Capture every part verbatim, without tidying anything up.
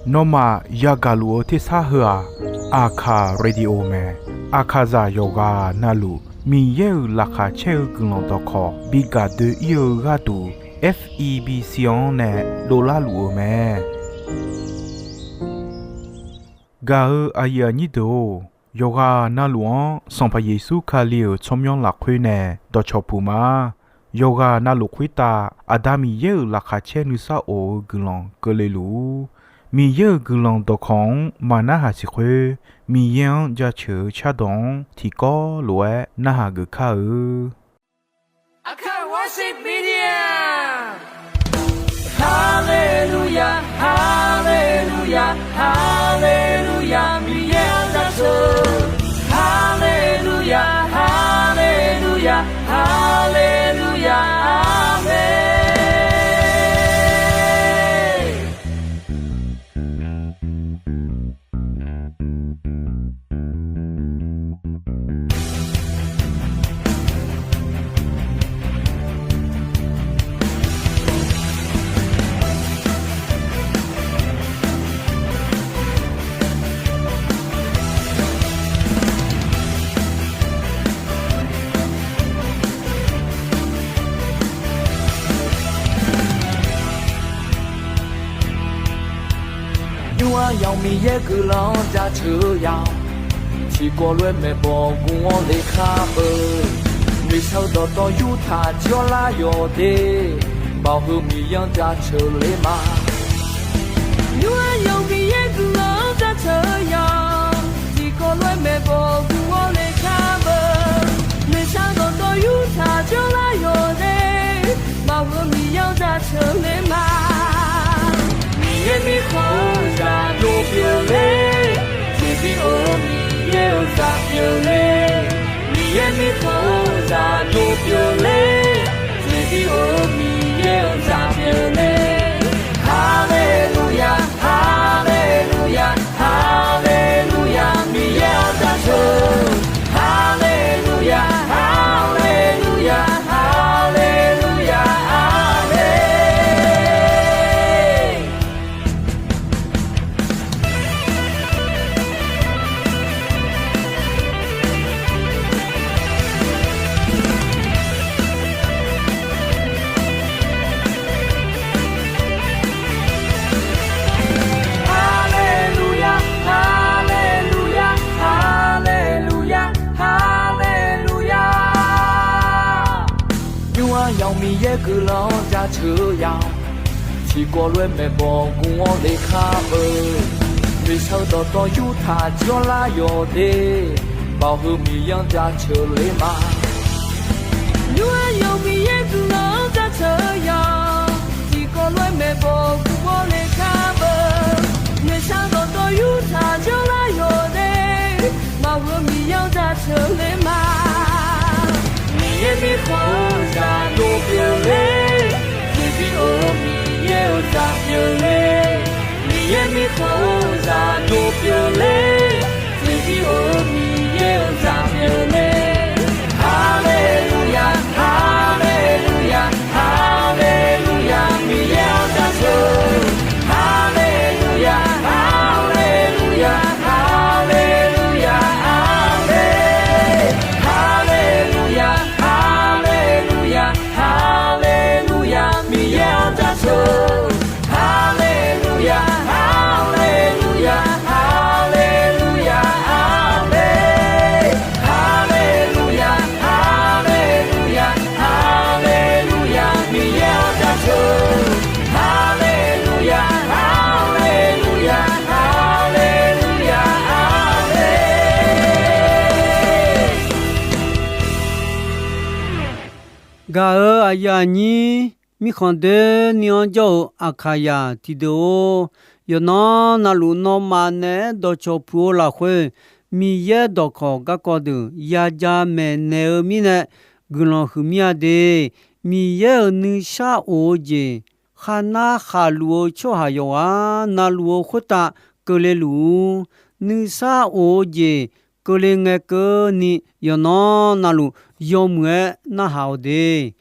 Nawmaf yagaq luf-eu tersar heu-aq, Aqkaq Radio mae. Aqkaqzaq yawqghaq navluf Miqyaer-euq laqkhaq caer-eu guiqlanq dawqkawq bi gaq doe-ir-eu gharduq, F E B C-anr nae dovlar luf-eu mae. Gaq-eu aqyuif aqnyir deuq-or, yawqghaq navluf-anr Sanqpaq Yeqsur Kali-euq tsawrmyanr lafkhoer nae dawqcawq puq ma. Yawqghaq navluf khoertav Aqda Miqyaer-euq laqkhaq caer nuisar of-eu guiqlanq keuvle luf-ur. Miqyaer-euq guiqlanq dawqkawq-anr maqnarhaq siq khoer, Miqyaer-anr jaceuq-eu cardawq-anr tiqkawv lof-aer narhaq geuf kar-eu. Aqkaq Worship Media. Haleluya, haleluya, haleluya, Miqyaer-anr jaceuq. Haleluya, haleluya, haleluya, aqmeq. Nymr-aer yamq Miqyaer guiqlanq-anr jaceuq-eu ya-awq. Tiqkawv lof-aer maeqbawq guv-awr lekar beu. Noeqshaq-eu dawqtawv yurtaq jir-awr lar yawq de. Baoq heu Miqyaer-anr jaceuq ler ma. Nymr-aer yamq Miqyaer guiqlanq-anr jaceuq-eu ya. Tiqkawv lof-aer maeqbawq guv-awr lekar beu. Noeqshaq-eu dawqtawv yurtaq jir-awr lar yawq de. Baoq heu Miqyaer-anr jaceuq ler ma. Miqyaer mirkhanq-eu zaq dov pyeuf ler. Tiqbi or-eu Miqyaer-euq zaq pyeuf ler. Miqyaer mirkhanq-eu zaq dov pyeuf ler. Tiqbi or-eu Miqyaer-euq zaq pyeuf ler. Haleluya, haleluya, haleluya, Miqyaer-anr jaceuq. Haleluya, haleluya, haleluya, aqmeq. Haleluya, haleluya, haleluya, haleluya. Nymr-aer yamq Miqyaer guiqlanq-anr jaceuq-eu ya-awq. Tiqkawv lof-aer maeqbawq guv-awr lekar beu. Noeqshaq-eu dawqtawv yurtaq jir-awr lar yawq de. Baoq heu Miqyaer-anr jaceuq ler ma. Nymr-aer yamq Miqyaer guiqlanq-anr jaceuq-eu ya-awq. Tiqkawv lof-aer maeqbawq guv-awr lekar beu. Noeqshaq-eu dawqtawv yurtaq jir-awr lar yawq de. Baoq heu Miqyaer-anr jaceuq ler ma. Miqyaer mirkhanq-eu zaq dov pyeuf ler. Tiqbi or-eu Miqyaer-euq zaq pyeuf ler. Miqyaer mirkhanq-eu zaq dov pyeuf ler. Tiqbi or-eu Miqyaer-euq zaq pyeuf ler. Haleluya, haleluya, haleluya, Miqyaer-anr jaceuq. Haleluya, haleluya, haleluya, aqmeq. Haleluya, haleluya, haleluya, Miqyaer-anr jaceuq. Haleluya, haleluya, haleluya, aqmeq. Haleluya, haleluya, haleluya, Miqyaer-anr jaceuq. Haleluya, haleluya, haleluya, aqmeq. Gaq-euq aqyuif aqnyir, mirkhanq doeni-anr jawr-eu Aqkaqyaq tiqdeuq-or, yawqnan navluf nawmaf naeq-aer dawqcawq puq-eu lafkhoer, Miqyaer dawqkawq garkawv deuq yaja maeqnaeq-eu mirnae guiqlanq huiqmir-a de. Miqyaer-euq nuisar of-eu jeq kharnar khaqluf-eu tsawrhaq yawqghaq navluf-eu khoertav keuvle luf-ur. Nuisar of-eu jeq keuvle ngae keuvni yawqnan navluf yawmuiq-aer narhaq-awq de.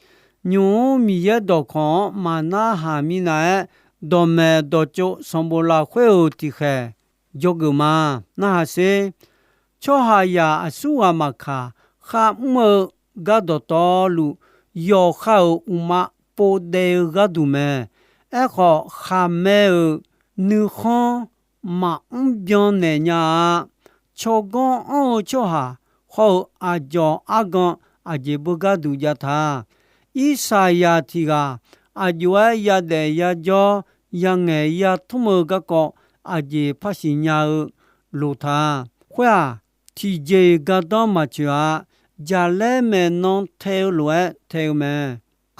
Nymq-mr Miqyaer dawqkawq-anr maqnarhaq minav-aer dawqmaeq dawqtsov sanqbof lafkhoer-euq tiqkhaeq dzawgeuf ma. Narhaq sher. Tsawrhaqzaq aqsurghaq maqkaq, kharmr-eu gar dawqtawvluf, yawqha-euq uqma povdaev-eu gharduq mae. Aerkhawf, khaqmae-euq nuikhanr maqmr byan naeq nya-a. Tsawrganr anr-eu tsawrhaq hawr-eu aqdzawq argan aqjeq beugar duq jav ta. Irsaqyaq tiq ghaq aqjox-aer yadaef yajawr, yangaeq yatmr-eu garkawv aqjeq par siqnya-eu loq ta. Khoer-aq, tiqjeq-iq gardanr maqtsoeq-a. Jaqlaer maeqnan tae-eu lof-aer tae-eu mae.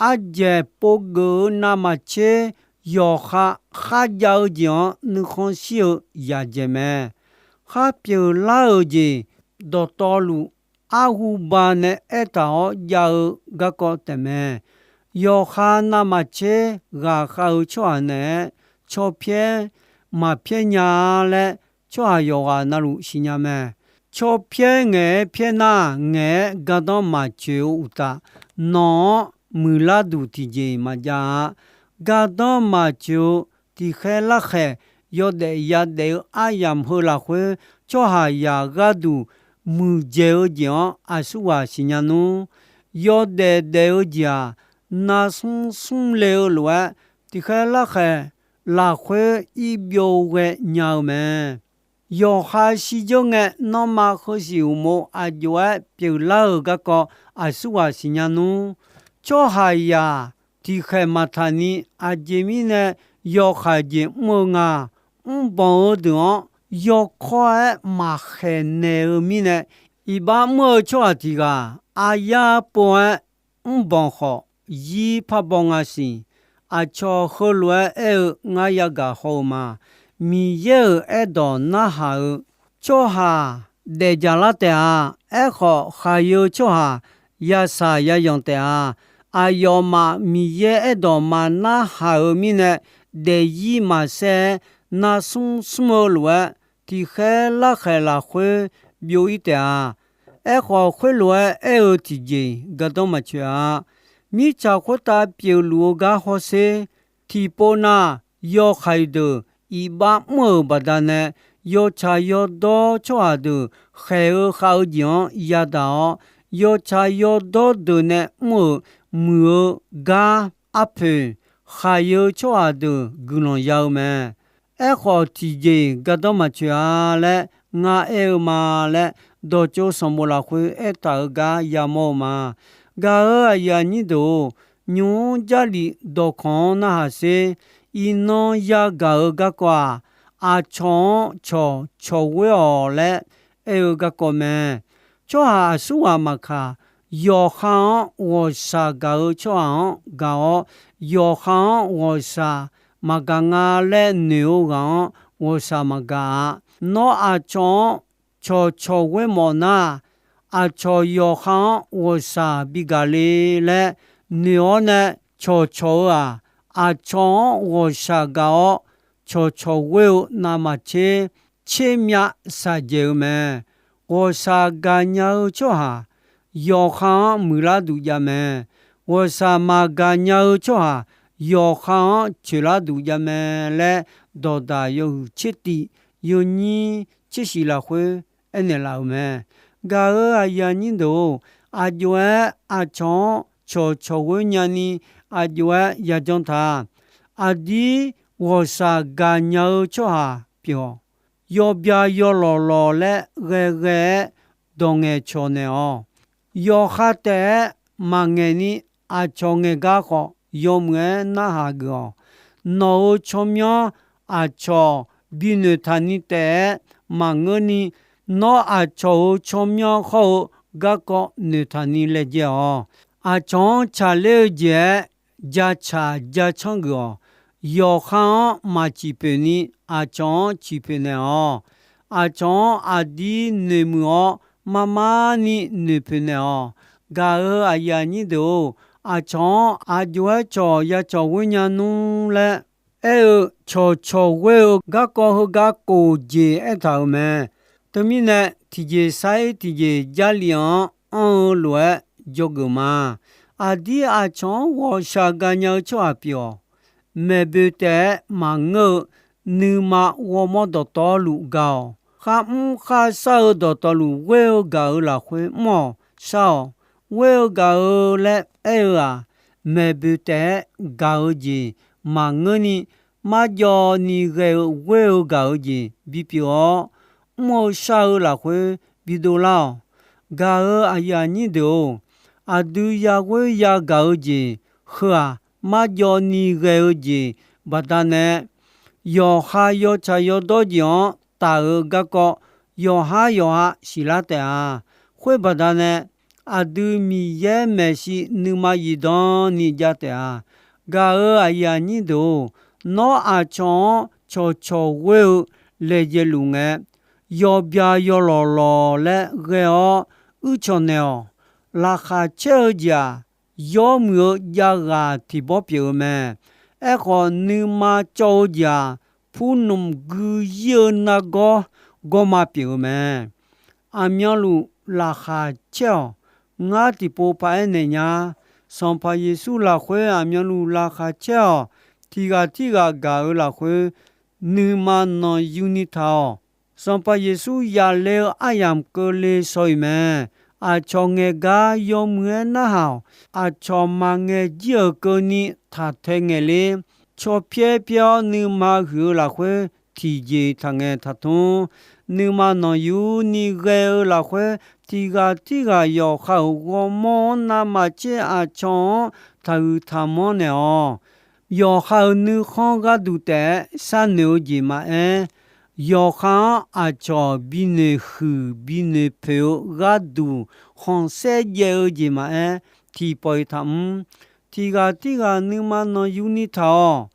Ardzaeq povgeuf-eu navmaqtser yawqha kharjav-eu jeq-anr nuikhanr shir-eu yaqdzaeq mae. Khar pyeuflar-euq jeq dawqtawvluf, arhuba nae aertaq-awr jav-eu garkawv taefmae. Yawqha navmaqtser ghaqkhav-eu tsawrhaq naeq-aer, caw pyaer maqpyaer nya-a laer, tsawrhaq yawqghaq navluf siqnya mae. Caw pyaer ngaeq-aer pyaer nar, ngaeq-aer gardanr maqtsoeq-eu uqtaf, nawq-anr muiqlar duq tiqjeq-iq maqjav-a. Gardanr maqtsoeq-eu tiqkhaer larkhaeq yawdaef yadaef-eu aryamq heu lafkhoer, tsawrhaqzaq gharduq muiqdzaeq-eu jeq-anr aqsurghaq siqnya nmr. Yawdaef daef-eu jeq-aq, narsmr smr le-eu lof-aer, tiqkhaer larkhaeq lafkhoer irbyov ghae nya-eu mae. Yawqha shirdzeur ngae, nanrma heusiq uqmov aqjox-aer pyeuflar-euq garkawv aqsurghaq siqnya nmr. Tsawrhaqzaq tiqkhaeq maqtaq ni, aqjeq mirnae yawkhaeq jeq mr-eu nga. Mrbanq-eu deuq-anr yawkawr-aer maqkhaeq naeq-eu mirnae, iqbax mr-eu tsawrhaq tiq ghaq aryar pov-aer mrbanq khawf, zir par baw nga siq. Aqcawq heulof-aer aer-eu ngar yagaq haw-eu ma. Miqyaer-euq aerdawq narhaq-eu tsawrhaq daefdzaq lar taef-a. Aerkhawf, khaqyeu tsawrhaq yasaq yayanq taef-a. Aqyawfmaf Miqyaer aerdawq maqnarhaq-eu mirnae, daefzir maqsaer-aer, narsmr smr-eu lof-aer, tiqkhaer larkhaeq lafkhoer byov-ir taef-a. Aerkhawf, khoerlof-aer aer-eu tiqjeq-iq gardanr maqtsoeq-a. Mirtsaq khoertav pyeufluf-eu gar hawsher. Tiqpov na, yawkhaeq deuq iqbax mr-euq baqdanae, yawtsaq yawdawr tsawrhaq deuq khaeq-eu khav-eu jeq-anr yadaq-awr, yawtsaq yawdawr deuq nae mr-euq muiq-eu gar arpoeq, khaqyeu tsawrhaq deuq guiqlanq ya-eu mae. Aerkhawf, tiqjeq-iq gardanr maqtsoeq-a laer ngar aer-eu ma laer, dawqtsov sanqbof lafkhoer aertaq-euq gar yamawr-eu ma. Gaq-euq aqyuif aqnyir deuq-or, nymq-mr Jarlif dawqkawq-anr narhaq sher. Iqnan yagaq-eu garkawv-aq, aqcawq-anr cawq cawqghoer-awq laer aer-eu garkawv mae. Tsawrhaq aqsurghaq maqkaq, yawqha-anr ghawqshaq gaq-eu tsawrhaq-anr gaq-awr, yawqha-anr ghawqshaq maqgaq nga laer noeq-eu ghaq-anr ghawqshaq maqgaq-a. Nawr aqcawq-anr cawqcawq ghoer mawf nar, aqcawq yawqha-anr ghawqshaq bigaq le laer noeq-awr nae cawqcawq-eu-aq, aqcawq-anr ghawqshaq gaq-awr cawqcawq ghoer-eu navmaqtser tsermyav shaqjaeq-eu mae. Ghawqshaq gaqnya-eu tsawrhaq yawqha-anr muiqlar duq jav mae. Ghawqshaq maqgaq nya-eu tsawrhaq yawqha-anr coeqlar duq jav mae laer, dawqdaq yawhuiq tser tiv yawnyir tser shif lafkhoer aernaeq laf-euq mae. Gaq-euq aqyuif aqnyir deuq-or, aqjox-aer aqcawq-anr cawqcawq ghoer nyani aqjox-aer yajanr ta. Aqdir ghawqshaq gaqnya-eu tsawrhaq pyeuf-awq. Yawbya yawlawq lawq laer ghae ghae-aer dawq ngaeqcawq naeq-awq. Yawqha taef-aer maqngaeq ni aqcawq ngaeqgar khawf, yawmuiq-aer narhaq geuf-awq. Nawq-euq tsawrmyanr aqcawq binoeq taq ni taef-aer maqngeur ni, nawr aqcawq-euq tsawrmyanr hawr-eu garkawv noeqtaq ni laejae-awq. Aqcawq-anr tsaqler-eu jeq-aer jacaq jacanr geuf-awq. Yawqha-anr maqciq poeq ni aqcawq-anr ciq poeq naeq-awq. Aqcawq-anr aqdir noeqmuiq-awr, marmar ni noeqpoeq naeq-awq. Gaq-euq aqyuif aqnyir deuq-or, aqcawq-anr aqjox-aer cawq ya cawq ghoer nya nmr laer aer-eu cawqcawq ghoer-eu garkawv heugar kof jeq aertaq-euq mae. Teumirnae, tiqjeq sar-ir tiqjeq Jarlif-anr anr-eu lof-aer dzawgeuf ma. Aqdir aqcawq-anr ghawqshaq gaqnya-eu tsawrhaq pyeuf-awq. maeqboeq taef-aer maqngeur-eu nuima ghawrmawr dawqtawvluf gaq-awq. Kharmr kharshar-eu dawqtawvluf ghoer-eu gaq-euq lafkhoer mr-awq shar-awq. Ghoer-eu gaq-eu laer aer-eu-aq, maeqboeq taef-aer gaq-eu jeq maqngeurni, marjawvni ghae-eu ghoer-eu gaq-eu jeq bipyeuf-awr, mr-eu shar-eu lafkhoer bidov lar-awq. Gaq-euq aqyuif aqnyir deuq-or, aqdui yaghoer yagaq-eu jeq heu-aq, marjawvni ghae-eu jeq baqdanae, yawqha yawtsaq yawdawr jeq-anr taf-eu garkawv yawqhar yawqha siqlar taef-a. Khoer baqdanae, aqdui Miqyaer maeqshi nuima zifdan ni jav taef-a. Gaq-euq aqyuif aqnyir deuq-or, nawr aqcawq-anr cawqcawq ghoer-eu laejae luf ngae, yawbya yawlawq lawq laer ghae-awr uircawq naeq-awq. Laqkhaq caer-eu jeq-aq, yawmuiq-eu javghaq tiq bawr pyeuf-eu mae. Aerkhawf, nuima cawv-eu jeq-aq, purnmq gui ir-eu nargawr gawrma pyeuf-eu mae. Aqmyanluf laqkhaq caer-awq. Ngar tiqpov paq-aer naeq nya. Sanqpaq Yeqsur lafkhoer aqmyanluf laqkhaq caer-awq. Tiq ghaq tirghaq gaq-eu lafkhoer nuima nanqyuni taq-awq. Sanqpaq Yeqsur yaqle-eu aryamq keuvle shaw-iq mae. Aqcawq ngaeq gar yawmuiq-aer narhaq-awq. Aqcawq maqngaeq jir-euq keuvni taq tae ngaeqler, caw pyaer pyaer-awr nuima huiq-eu lafkhoer tiqjeq taqngaeq taqtmr. Nuima nanqyuni ghae-eu lafkhoer, tiq ghaq tirghaq yawqha-euq ghawrmawr-anr navmaqtser aqcawq-anr taqhuiq taqmanr naeq-awq. Yawqha-euq nuikhanr gharduq taef-aer sharnoeq-eu jeq maqaer, yawqha-anr aqcawq binoeq huiq binoeq poeq-eu gharduq khanqsaer jaev-eu jeq maqaer, tiqpawf-iq taqmr. Tiq ghaq tirghaq nuima nanqyuni taq-awq.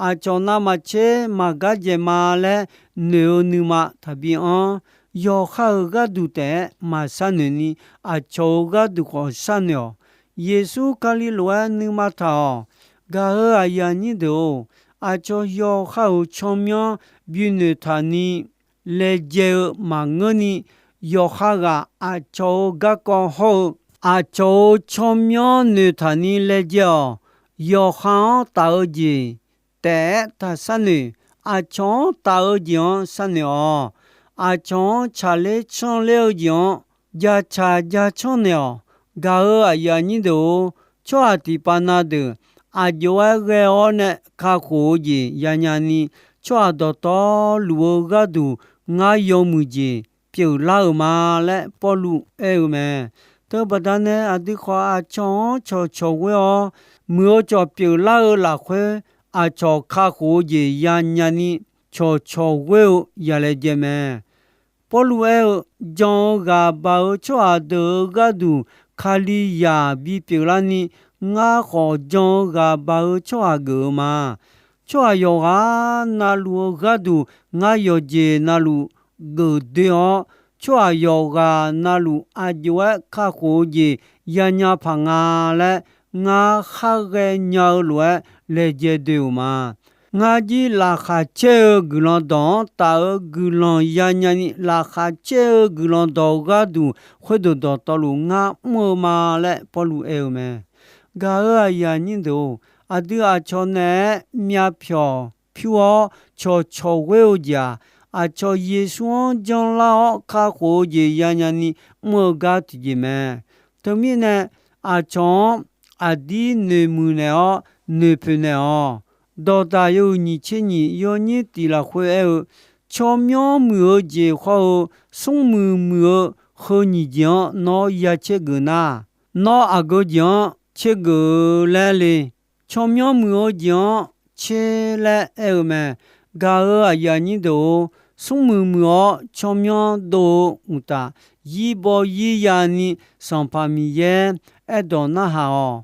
Aqcawq navmaqtser maqgar dzaeq ma laer noeq-eu nuima taqbi anr. Yawqha-euq gharduq taef-aer maqsharnoeq ni, aqcawq-euq gharduq khawf sharnoeq-awq. Yeqsur Kali lof-aer nuima taq-awq. Gaq-euq aqyuif aqnyir deuq-or, aqcawq yawqha-euq tsawrmyanr binoeq taq ni laejae-eu maqngeurni, yawqha ghaq aqcawq-euq garkawv hawr-eu, aqcawq-euq tsawrmyanr noeqtaq ni laejae-awq. Yawqha-anr taf-eu jeq taef-aer taq sharnoeq. Aqcawq-anr taf-eu jeq-anr sharnoeq-awq. Aqcawq-anr tsaqler canrler-eu jeq-anr jacaq jacanr naeq-awq. Gaq-euq aqyuif aqnyir deuq-or, tsawrhaq tiqpav na deuq aqjox-aer ghae-awr nae kakhof-eu jeq yanya ni, tsawrhaq dawqtawvluf-eu gharduq ngar yawmuiq jeq pyeuflar-euq ma laer Pawrluv aer-eu mae. Teubaqda nae aqdui khawf aqcawq-anr cawqcawq ghoer-awr, muiq-eu cawq pyeuflar-eu lafkhoer, aqcawq kakhof-eu jeq yanya ni cawqcawq ghoer-eu yalaejae mae. Pawrluv aer-eu, jan-eu ghaq baq-eu tsawrhaq deuq-euq gharduq Kalizaq bipyeuf larni, ngar khawf jan-eu ghaq baq-eu tsawrhaq geuf-eu ma. Tsawrhaq yawqghaq navluf-eu gharduq ngar yawqjeq navluf geuf doe-awr, tsawrhaq yawqghaq navluf aqjox-aer kakhof-eu jeq yanya paq nga laer, ngar khar ghaenya-eu lof-aer laejae doe-euq ma. Ngar jir laqkhaq caer-eu guiqlanq dawq-anr taf-eu guiqlanq yanya ni, laqkhaq caer-eu guiqlanq dawq gharduq khoerdeuq dawqtawvluf ngar mr-eu ma laer Pawrluv aer-eu mae. Gaq-euq aqyuif aqnyir deuq-or, aqdui aqcawq naeq-aer myavpyawq pyur-awr cawqcawq ghoer-eu jeq-aq, aqcawq Yeqsur-anr janrlar-awr kakhof-eu jeq yanya ni mr-eu gar tiqjeq mae. Teumirnae, aqcawq-anr aqdir noeqmuiq naeq-awr noeqpoeq naeq-awq. Dawqdaq yawhuiq nyiq tser nyiq yawnyir tiq lafkhoer aer-eu, tsawrmyanr muiq-eu jeq khawr-eu, smrmuiq muiq-eu heu nyiq jeq-anr nawr ya caer geuf nar, nawr aqgeu jeq-anr caer geuf-eu laer le. Tsawrmyanr muiq-eu jeq-anr caer laer aer-eu mae. Gaq-euq aqyuif aqnyir deuq-or, smrmuiq muiq-awr tsawrmyanr dov-eu uqtaf, zir baw zir ya ni Sanqpaq Miqyaer aerdawq narhaq-awq.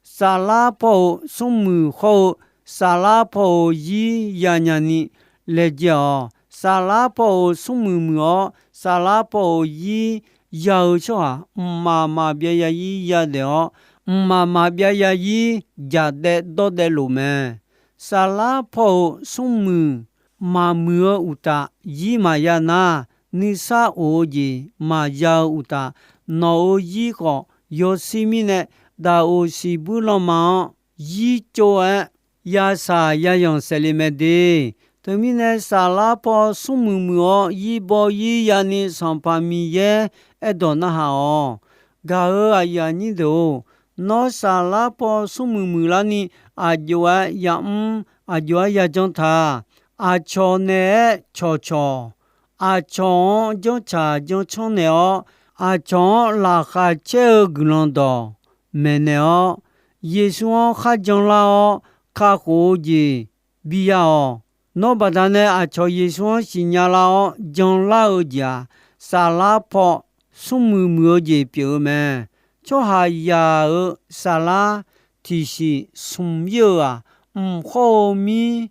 Saflar paw-euq smrmuiq hawr-eu, saflar paw-euq zir yanya ni laejae-awq. Saflar paw-euq smrmuiq muiq-awr, saflar paw-euq zir ya-eu tsawrhaq mqmaq maqbyav yazir yadaef-awr, mqmaq maqbyav yazir jaqdaev dawrdaev lof mae. Saflar paw-euq smrmuiq maqmuiq-eu uqtaf, zir maqya nar, nuisar of-eu jeq maqya-eu uqtaf, nawq-euq zir khawf yawshir mirnae, daqoq siqbuir lanma-anr zir tsov-aer yashaq yazanq saeqle mae de. Teumirnae, saflar paw smrmuiq muiq-awr, yirbaw yir yani Sanqpaq Miqyaer aerdawq narhaq-awq. Gaq-euq aqyuif aqnyir deuq-or, nawr saflar paw smrmuiq muiqlarni aqjox-aer yamr, aqjox-aer yajanr ta. Aqcawq naeq-aer cawqcawq, aqcawq-anr janrtsaq janrcanr naeq-awr, aqcawq-anr laqkhaq caer-eu guiqlanq dawq maeqnaeq-awr, Yeqsur-anr kharjan lar-awr, kakhof-eu jeq bi ya-awq. Nawr baqdanae aqcawq Yeqsur-anr siqnya lar-awr janlar-eu jeq-aq, saflar paw smrmuiq muiq-eu jeq pyeuf-eu mae. Tsawrhaqzaq-euq saflar tiqsiq smq ir-eu-aq, mq khawr-eu mir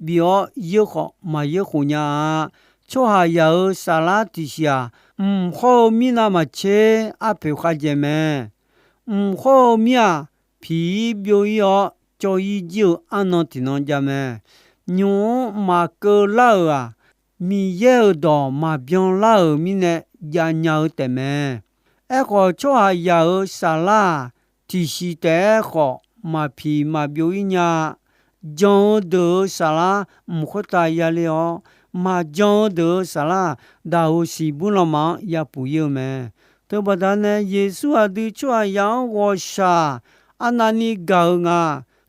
bif-awr yeur khawf maq yeur khof nya-a. Tsawrhaqzaq-euq saflar tiqsiq-aq, mq khawr-eu mir navmaqtser arpoeq khavjaeq mae. Mq khawr-eu mir-aq, piq ir byov ir-awr cawv ir jir-eu arnan tiqnan jav mae. Nymq-mr maqkeuv lar-euq-aq, Miqyaer-euq dawq maqbyan lar-euq mirnae javnya-eu taefmae. Aerkhawf, tsawrhaqzaq-euq saflar-aq, tiqsiq taef-aer khawf maqpiq maqbyov ir nya-a. Jan-eu deuq-euq saflar mq khoertav yale-awr, maqjan-eu deuq-euq saflar-aq, daqoq siqbuir lanma-anr yapuf ir-eu mae. Teubaqda nae, Yeqsur aqdui tsawrhaqzaq-anr ghawqshaq arnavni gaq-eu nga.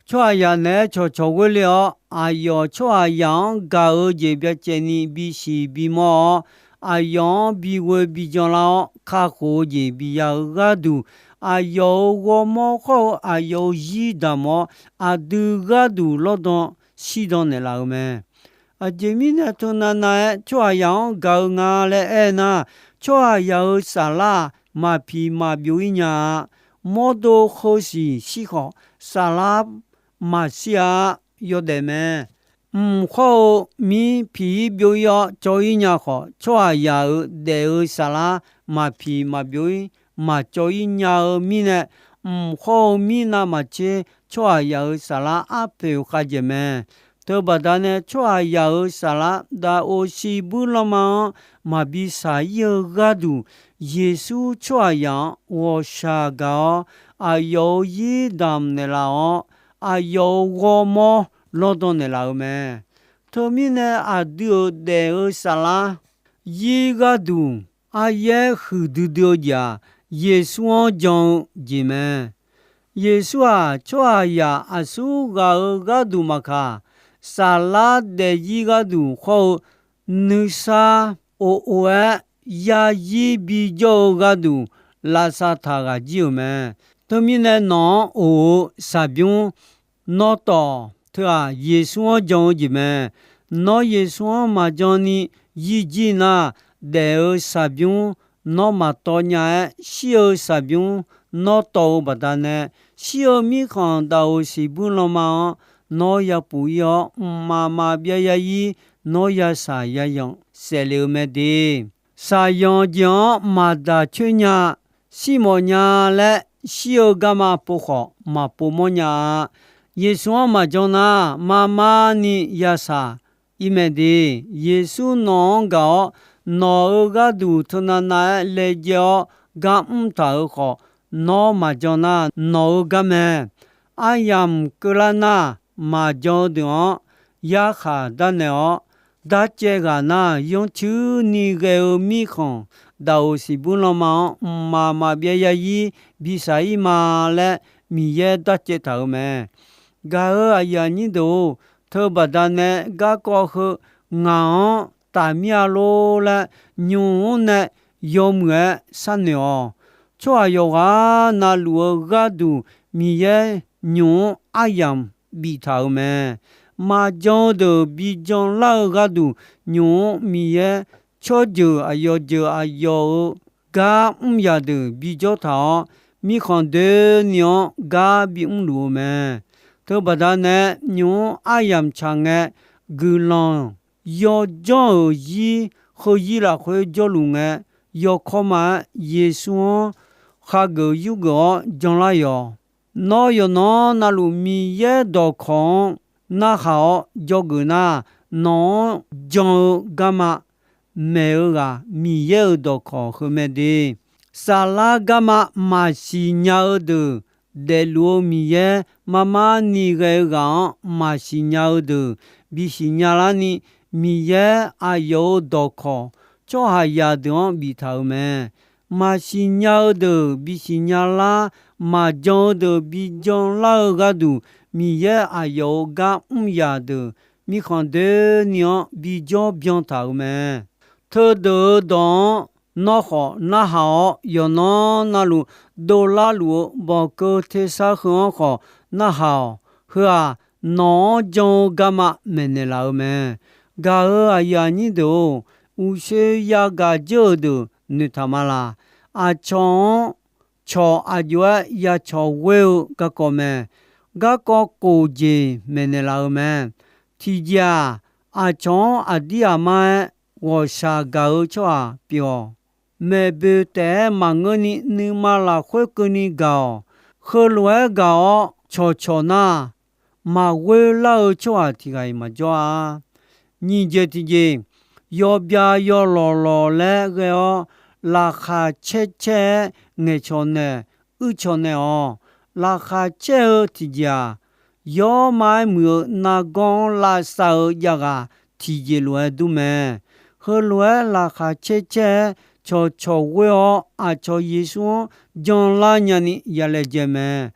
Tsawrhaqzaq naeq-aer cawqcawq ghoer le-awr, aqyawf tsawrhaqzaq-anr gaq-eu jeq byacaevni bisiq bimawr-awr, aqyawf-anr bighoe bijan lar-awr kakhof-eu jeq biya-eu gharduq, aqyawf-euq ghawrmawr khawr-eu aqyawf-euq zir damq-awr, aqdui gharduq lawrdan shirdan naeqlaf-eu mae. Aqjeq mirnae teunavnav-aer tsawrhaqzaq-anr gaq-eu nga laer aernar, tsawrhaqzaq-euq saflar maqpiq maqbyov ir nya-a. Mawrdo heu siq shir khawf, saflar maqshir-a. Yawdaef mae. Mq khawr-eu mir piq ir byov ir-awr cawv ir nya khawf, tsawrhaqzaq-euq daef-eu saflar maqpiq maqbyov ir maqcawv ir nya-eu mirnae, mq khawr-eu mir navmaqtser tsawrhaqzaq-euq saflar arpoeq khavjaeq mae. Teubaqda nae tsawrhaqzaq-euq saflar daqoq siqbuir lanma-anr maqbi shaq ir-eu gharduq, Yeqsur tsawrhaqzaq-anr ghawqshaq gaq-awr, aqyawf-euq zir damq naeqlaf-awr, aqyawf-euq ghawrmawr lawrdan naeqlaf-eu mae. Teumirnae aqdui-euq daef-eu saflar zir gharduq aryaer huiqdui dui-eu jeq-aq, Yeqsur-anr jan-eu jeq mae. Yeqsur-aq, tsawrhaqzaq aqsur ghaq-euq gharduq maqkaq, saflar daefzir gharduq khawr-eu nuisar of of-aer yazir bijawr-eu gharduq lavsav taq ghaq jir-euq mae. Teumirnae nawq-anr of-eu saqbymr nawrtawf teu-aq, Yeqsur-anr jan-eu jeq mae. Nawr Yeqsur-anr maqjan ni zir jir nar, daef-eu saqbymr nawr maqtawv nya-aer, shir-eu saqbymr nawr tawv-eu baqdanae, shir-eu mirkhanq daqoq siqbuir lanma-anr nawr yapuf ir-awr, mqmaq maqbyav yazir nawr yashaq yazanq saefle-eu mae de. Shaqzanq jeq-anr maqdaq coer nya, shir mawf nya laer shir-eu garma pov khawf maqpov mawr nya-a. Yeqsur-anr maqjan nar, marmar ni yashaq ir mae de. Yeqsur nawq-anr gaq-awr, nawq-euq gharduq teunavnav-aer laejae-awr gar mr taq-euq khawf, nawr maqjan nar nawq-euq gar mae. Aryamq keuvlar nar, maqjan-eu deuq-anr yarkhaq darnaeq-awr, darcaev ghaq nar, yanrcuir ni ghae-eu mirkhanq daqoq siqbuir lanma-anr mqmaq maqbyav yazir bishaq ir ma laer Miqyaer darcaev taq-euq mae. Gaq-euq aqyuif aqnyir deuq-or, teubaqda nae garkawv heu ngaq-anr taf mir-a lor laer, nymq-mr nae yawmuiq-aer sharnoeq-awq. Tsawrhaq yawqghaq na luf-eu gharduq Miqyaer nymq-mr aryamq biftaq-euq mae. Maqjan-eu deuq bi janlar-eu gharduq, nymq-mr Miqyaer tsawrjeuq aqyawf jeuq aqyawf-euq gar mr yaq deuq bijawr taq-awr, mirkhanq doeni-anr gar bimr luf-eu mae. Teubaqda nae nymq-mr aryamq tsaq ngae, guiqlanq yawjanr-euq zir heuzir lafkhoer jawrluf ngae, yawkawr ma-aer Yeqsur-anr khageuf yurgeuf-awr janlar yawq. Nawr yawqnan na luf Miqyaer dawqkawq-anr narhaq-awr dzawgeuf nar, nawq-anr jan-eu garma maeq-eu ghaq Miqyaer-euq dawqkawq heu mae de. Saflar garma maqsiq nya-eu deuq daefluf-eu Miqyaer mar mar ni ghae-eu ghaq-anr maqsiq nya-eu deuq bi siqnya larni, Miqyaer aqyawf-euq dawqkawq tsawrhaqzaq deuq-anr biftaq-euq mae. Maqsiq nya-eu deuq bi siqnya lar, maqjan-eu deuq bi janlar-eu gharduq, Miqyaer aqyawf-euq gar mr yaq deuq mirkhanq doeni-anr bijawr byan taq-euq mae. Teudeuq-euq dawq-anr nawr khawf narhaq-awr, yawqnan navluf dovlar luf-eu bawqkeuv tersar heu-anr khawf narhaq-awq. Heu-aq, nawq-anr jan-eu garma maeqnaeq laf-eu mae. Gaq-euq aqyuif aqnyir deuq-or, uqshoe yagaq dzeur-euq deuq noeqtaq ma laq. Aqcawq-anr cawq aq jov-aer ya cawq ghoer-eu garkawv mae. Garkawv kof jeq maeqnaeq laf-eu mae. Tiqjeq-aq, aqcawq-anr aqdir aqmar-aer ghawqshaq gaq-eu tsawrhaq pyeuf-awq. Maeqboeq taef-aer maqngeurni nuima lafkhoer keuvni gaq-awq. Heulof-aer gaq-awr cawqcawq nar, maqghoer lar-eu tsawrhaq tiq ghaq-iq maqjawr-a. Nyiq jeq tiqjeq, yawbya yawlawq lawq laer ghae-awr, laqkhaq caer caer-aer ngaeqcawq naeq, uircawq naeq-awq. Laqkhaq caer-eu tiqjeq-aq, yawrma-aer muiq-eu nargawr-anr lavsav-eu javghaq tiqjeq lof-aer dur mae. Heulof-aer laqkhaq caer caer-aer cawqcawq ghoer-awr, aqcawq Yeqsur-anr janlar nyani ya laejae mae.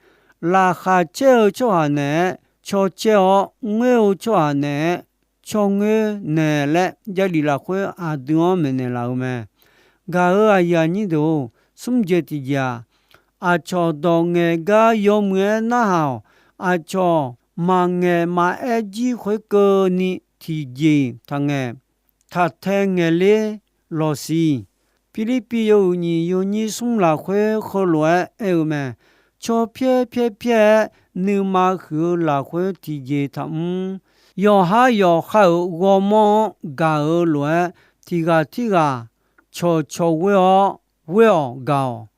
Laqkhaq caer-eu tsawrhaq naeq-aer caw caer-awr, ngoer-eu tsawrhaq naeq-aer caw ngoer naeq laer, Jarlif lafkhoer aqdui-anr maeqnaeq laf-eu mae. Gaq-euq aqyuif aqnyir deuq-or, smr jeq tiqjeq-aq, aqcawq dawq ngaeq gar yawmuiq-aer narhaq-awq. Aqcawq maqngaeq maqaer jir khoerkeuvni tiqjeq taqngaeq, taqtae ngaeqler lawqsiq. Pirlirpiv yawhuiq nyiq yawnyir smr lafkhoer heulof-aer aer-eu mae. Caw pyaer pyaer pyaer-aer nuima huiq-eu lafkhoer tiqjeq taqmr. Yawqhar yawqha-euq ghawrmawr-anr gaq-eu lof-aer, tiq ghaq tirghaq cawqcawq ghoer-awr, ghoer-awq gaq-awq.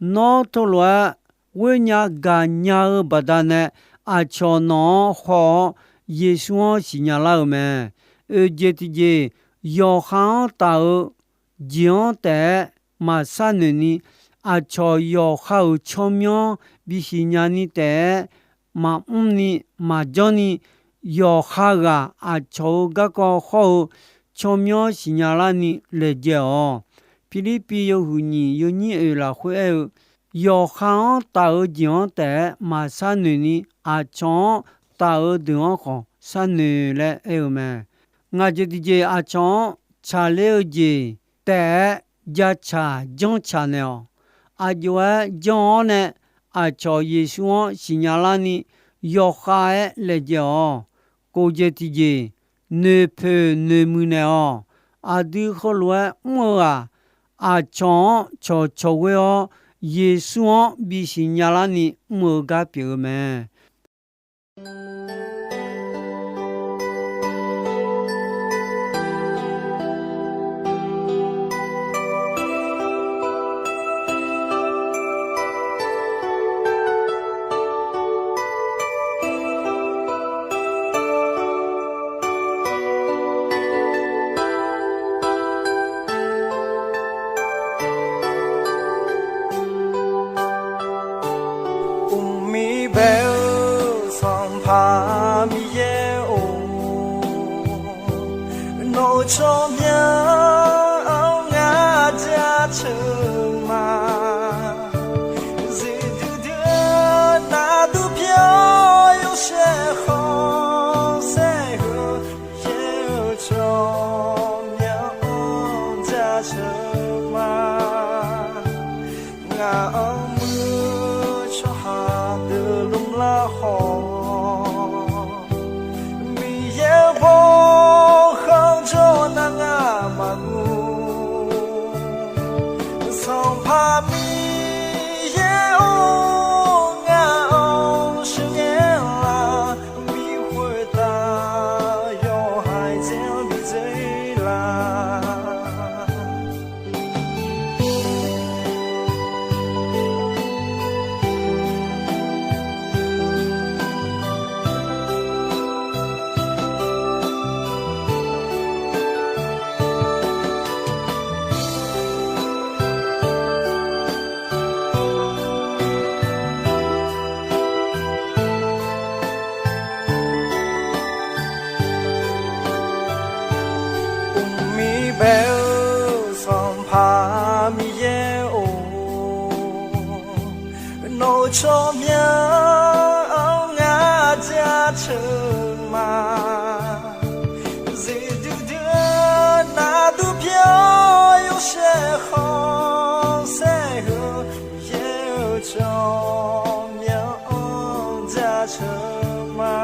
Nawr teulof-aer ghoer nya gaq nya-eu baqdanae, aqcawq nawq-anr haw-awr, Yeqsur-anr siqnya lar-eu mae. Oeq jeq tiqjeq, yawqha-anr taf-eu jeq-anr taef-aer maqsar noeq ni, aqcawq yawqha-euq tsawrmyanr bisiq nya ni taef-aer maqmr ni, maqjanr ni, yawqha ghaq aqcawq-euq garkawv hawr-eu tsawrmyanr siqnya larni laejae-awq. Pirlirpiv yawhuiq nyiq yawnyir oeq lafkhoer aer-eu, yawqha-anr taf-eu jeq-anr taef-aer maqsar noeq ni, aqcawq-anr taf-eu deuq-anr khawf sar noeq laer aer-eu mae. Ngaq jeq tiqjeq aqcawq-anr tsaqler-eu jeq taef-aer jacaq janrcaq naeq-awq. Aq jov-aer janr-awr nae, aqcawq Yeqsur-anr siqnya larni yawkhav-aer laejae-awq. Kof jeq tiqjeq, noeqpoeq noeqmuiq naeq-awq. Aqdui heulof-aer mr-eu-aq, aqcawq-anr cawqcawq ghoer-awr, Yeqsur-anr bisiq nya larni mr-eu gar pyeuf-eu mae. Uqmir bae-eu Sanqpaq Miqyaer-or, nawq-euq tsawrmyanr-anr ngar jaceuq ma. Zuiqdui dui nardur pyeuf-awr yawshaef khanqsaer-eu, Miqyaer-euq tsawrmyanr-anr jaceuq ma. Ngaq-anr muiq-eu tsawrhaq deuq lmrlar khawf, Miqyaer-euq bawkhanq jawr nar nga Bae-eu Sanqpaq Miqyaer-or, nawq-euq tsawrmyanr-anr ngar jaceuq ma. Zeqdui dui-eu navdur pyeuf-awr yawshaef khanqsaer-eu, Miqyaer-euq tsawrmyanr-anr jaceuq ma.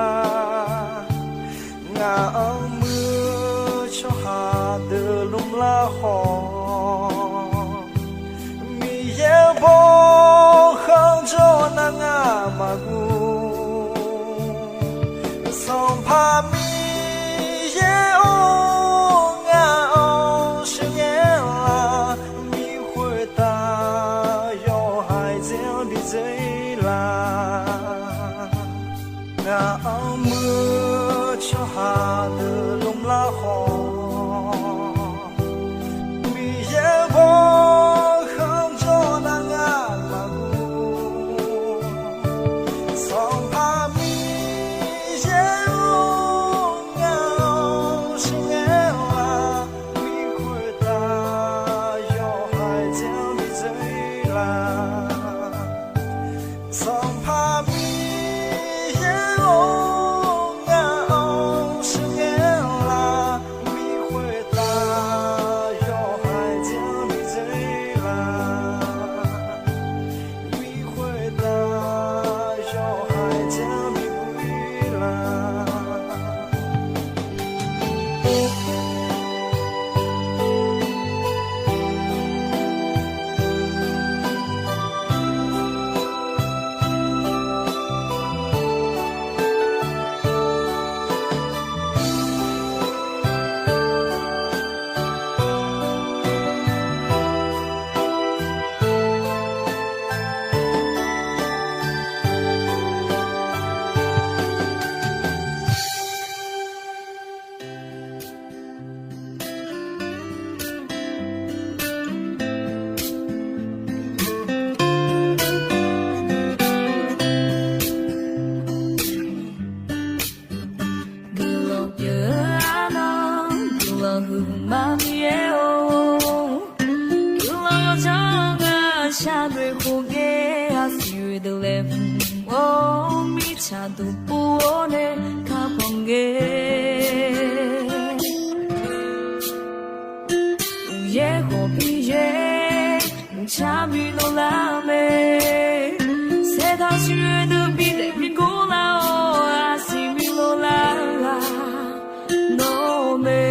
Ngaq-anr muir-eu tsawrhaq deuq lmr lar khawf, Miqyaer-euq bawkhanq jawr nar ngar maqguv. Sanqpaq Miqyaer-or, ngaq-anr sheuqghae-a, mi khoertav yawhaiq dzae-anr bi dzae-ir la. Ngaq-anr muir-eu tsawrhaq deuq lmr lar khawf, Miqyaer-euq bawkhanq jawr nar ngar maqguv. Sanqpaq Miqyaer-or, ngaq-anr sheuqghae-a, mi khoertav yawhaiq dzae-anr bi dzae-ir la. Sanqpaq Miqyaer-or, ngaq-anr sheuqghae-a, mi khoertav yawhaiq dzae-anr bi dzae-ir la. Mi khoertav yawhaiq dzae-anr bi buq-ir la. Guiqlanq pyeuf-eu arnan, guiqlanq huiqma Miqyaer-or. Guiqlanq yawdzanr-eu ngar shar noeq khof ngae, aqsiq oeq deuq laeqhmq-awr mirtsaq duq pov-awr nae kakhanq ngae. Uqyaer khawf bi yaer, uqtsar bi dovlar mae. Saertaq siq oeq deuq bi daef bi gor lar-awr, aqsiq bi dovlar-eu ghaq nawr mae.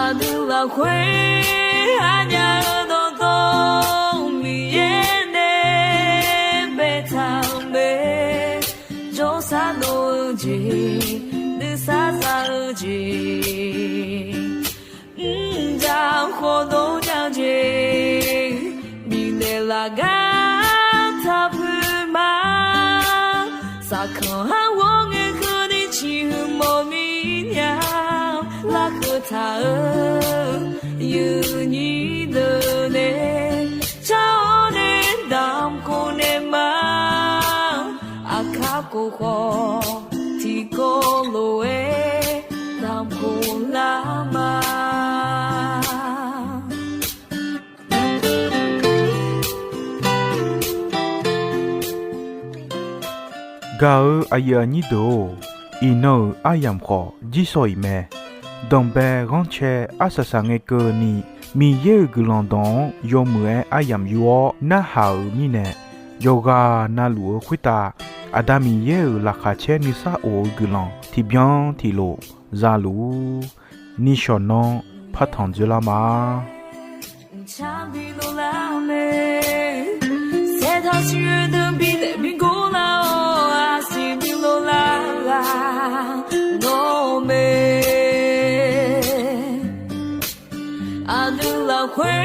Aqdui lafkhoer arnya-eu dawqtawvluf Miqyaer nae baetaq-euq mae. Jawrsar dov-eu jeq, nuisar za-eu jeq, mrjaq khawf dov nya-eu jeq, bifnaeq laf gar taq puiq ma. Saqkanq har ghawr ngae keuvni ciqhuiq mawf mir nya. Larkeuv taq-eu yuifnyir deuq nae car-awr nae damq khof naeq ma. Aqkar khof khawf tiqkawv lof-aer damq khof lar ma. Gaq-eu aqyuif aqnyir deuq-or, iqnan-euq aryamq khawf jirsawq iq mae. Danqbae ghanrcae arsaq saq ngae keuvni, Miqyaer-euq guiqlanq dawq-anr yawmuiq-aer aryamq yur-awr narhaq-euq mirnae, yawqghaq na luf-eu khoertav Aqda Miqyaer-euq laqkhaq caer nuisar of-eu guiqlanq tiqbyan tiqlof za luf-ur. Nishawq nanr partanq dzoerlar ma. Saertaq siq oeq deuq bi daef bi gor lar-awr, aqsiq bi dovlar-eu ghaq nawr mae. Aqdui lafkhoer